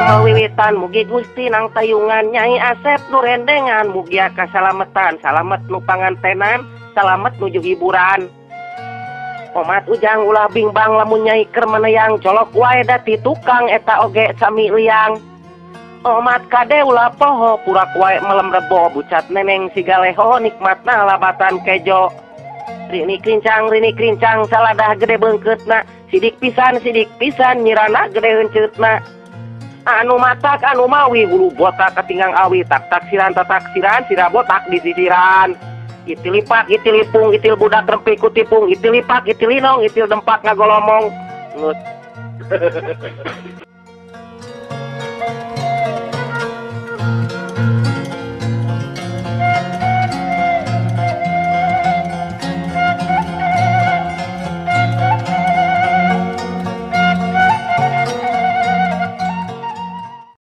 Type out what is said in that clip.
Damel wiwitan mugi Gusti nang tayungan Nyai Asep nu rendengan mugia kasalametan salamet nu pangantenan salamet nuju hiburan. Omat Ujang ulah bingbang lamun Nyai keur meneyang colok wae da ti tukang eta oge sami liang. Omat kade ulah poho purak wae melem rebo bucat neneng siga leho nikmatna labatan kejo. Rini krincang saladah gede beungkeutna sidik pisan nyirana gede heuncutna. Anu matak anu mawi hulu botak katinggang awi tak taksiran tataksiran sira botak disisiran. Itil lipak itil lipung itil budak rempik kutipung itil lipak itil linong itil dempak ngagolomong. Ngut.